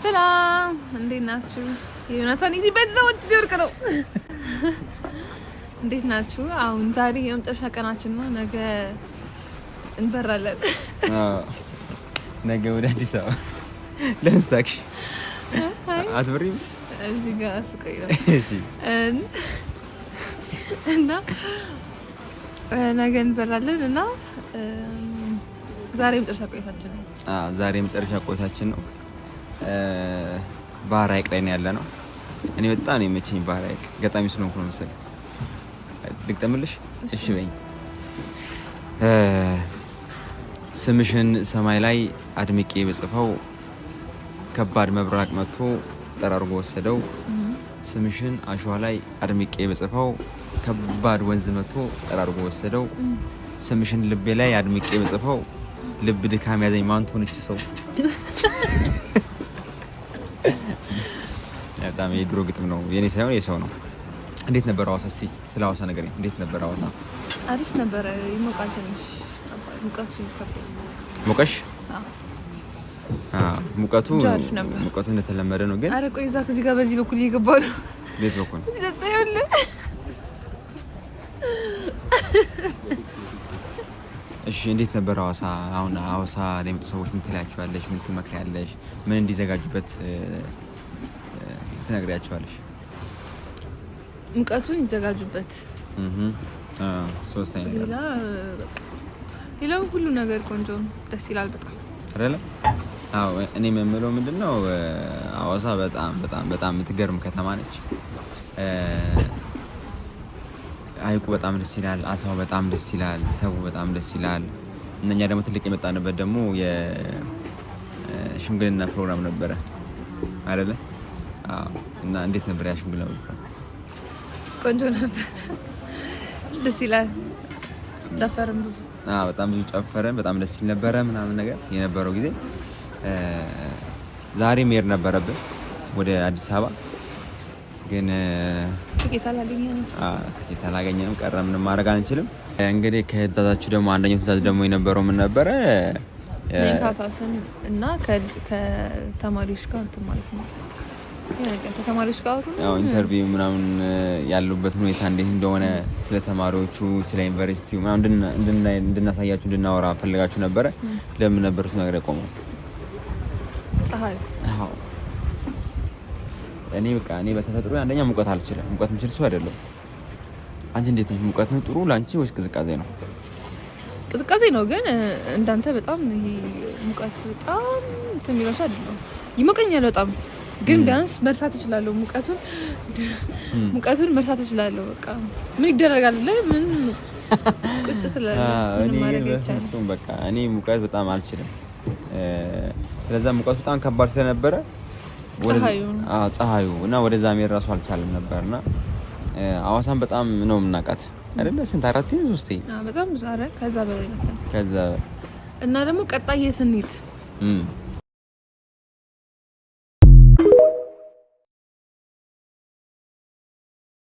ሰላም፣ እንዴት ናችሁ? የዮናታን እዚህ ቤተሰቦች ሊወርቅ ነው። እንዴት ናችሁ? አሁን ዛሬ የመጨረሻ ቀናችን ነው። ነገ እንበራለን። ነገ ወደ አዲስ አበባ። ለምን ሳቅሽ? አትበሪም? እዚህ ጋር አስቆይ ነው። እሺ። እና ነገ እንበራለን እና ዛሬ የመጨረሻ ቆይታችን ነው። ዛሬ የመጨረሻ ቆይታችን ነው። ባህር ሐይቅ ላይ ነው ያለ ነው። እኔ በጣም ነው የመቸኝ ባህር ሐይቅ። ገጣሚ ስለሆንኩ ነው መሰለኝ። ልግጠምልሽ? እሺ በይኝ። ስምሽን ሰማይ ላይ አድምቄ በጽፈው ከባድ መብራቅ መጥቶ ጠራርጎ ወሰደው። ስምሽን አሸዋ ላይ አድምቄ በጽፈው ከባድ ወንዝ መጥቶ ጠራርጎ ወሰደው። ስምሽን ልቤ ላይ አድምቄ በጽፈው ልብ ድካም ያዘኝ ማን ትሆነች ሰው። በጣም የድሮ ግጥም ነው፣ የኔ ሳይሆን የሰው ነው። እንዴት ነበር ሐዋሳ? እስቲ ስለ ሐዋሳ ንገሪኝ። እንዴት ነበር ሐዋሳ? አሪፍ ነበረ። ይሞቃል ትንሽ፣ ሙቀቱ ይከብዳል። ሞቀሽ? ሙቀቱ አሪፍ ነበር። ሙቀቱ እንደተለመደ ነው። ግን አረ ቆይ፣ እዛ ከዚህ ጋር በዚህ በኩል እየገባሁ ነው። ቤት በኩል? እዚህ ጠጣ ይኸውልህ። እሺ፣ እንዴት ነበር ሐዋሳ? አሁን ሐዋሳ ለሚመጡ ሰዎች ምን ትላቸዋለሽ? ምን ትመክሪያለሽ? ምን እንዲዘጋጁበት ትነግሪያቸዋለሽ? ሙቀቱን ይዘጋጁበት። ሶስት አይነት ሌላ ሌላው ሁሉ ነገር ቆንጆ ነው፣ ደስ ይላል በጣም። አይደለ? አዎ፣ እኔ የምለው ምንድነው፣ ሐዋሳ በጣም በጣም በጣም የምትገርም ከተማ ነች። ሐይቁ በጣም ደስ ይላል። አሳው በጣም ደስ ይላል። ሰው በጣም ደስ ይላል። እነኛ ደግሞ ትልቅ የመጣንበት ደግሞ የሽምግልና ፕሮግራም ነበረ አይደለ? አዎ። እና እንዴት ነበር ያ ሽምግልና ፕሮግራም? ቆንጆ ነበር፣ ደስ ይላል። ጨፈርን ብዙ። አዎ፣ በጣም ብዙ ጨፈረን። በጣም ደስ ይል ነበረ ምናምን ነገር የነበረው ጊዜ። ዛሬ መሄድ ነበረብን ወደ አዲስ አበባ፣ ግን ትኬት አላገኘንም። ትኬት አላገኘንም ቀረ። ምንም ማድረግ አንችልም። እንግዲህ ከትእዛዛችሁ ደግሞ አንደኛው ትእዛዝ ደግሞ የነበረው ምን ነበረ? ካፓስን እና ከተማሪዎች ጋር እንትን ማለት ነው። ከተማሪዎች ጋር አውሩ። ያው interview ምናምን ያሉበት ሁኔታ እንዴት እንደሆነ፣ ስለ ተማሪዎቹ፣ ስለ ዩኒቨርሲቲው ምናምን እንድናሳያችሁ፣ እንድናወራ ፈልጋችሁ ነበረ። ለምን ነበር እሱ ነገር የቆመው? ፀሐይ። አዎ፣ እኔ በቃ እኔ በተፈጥሮ አንደኛ ሙቀት አልችልም። ሙቀት የምችል ሰው አይደለም። አንቺ እንዴት ነሽ? ሙቀት ነው ጥሩ ለአንቺ ወይስ ቅዝቃዜ ነው? ቅዝቃዜ ነው፣ ግን እንዳንተ በጣም ይሄ ሙቀት በጣም እንትን የሚለው ሰው አይደለም። ይሞቀኛል በጣም፣ ግን ቢያንስ መርሳት እችላለሁ። ሙቀቱን መርሳት እችላለሁ። በቃ ምን ይደረጋል? ምን ቁጭ ትላለህ? ምንም ማድረግ አይቻልም። በቃ እኔ ሙቀት በጣም አልችልም። ስለዛ ሙቀቱ በጣም ከባድ ስለነበረ ፀሐዩ እና ወደዛ መሄድ እራሱ አልቻለም ነበርና ሐዋሳን በጣም ነው የምናውቃት አይደለ? ስንት፣ አራቴ፣ ሶስቴ? በጣም ብዙ። ኧረ ከዛ በላይ ነበር። ከዛ እና ደግሞ ቀጣይ የት እንሂድ?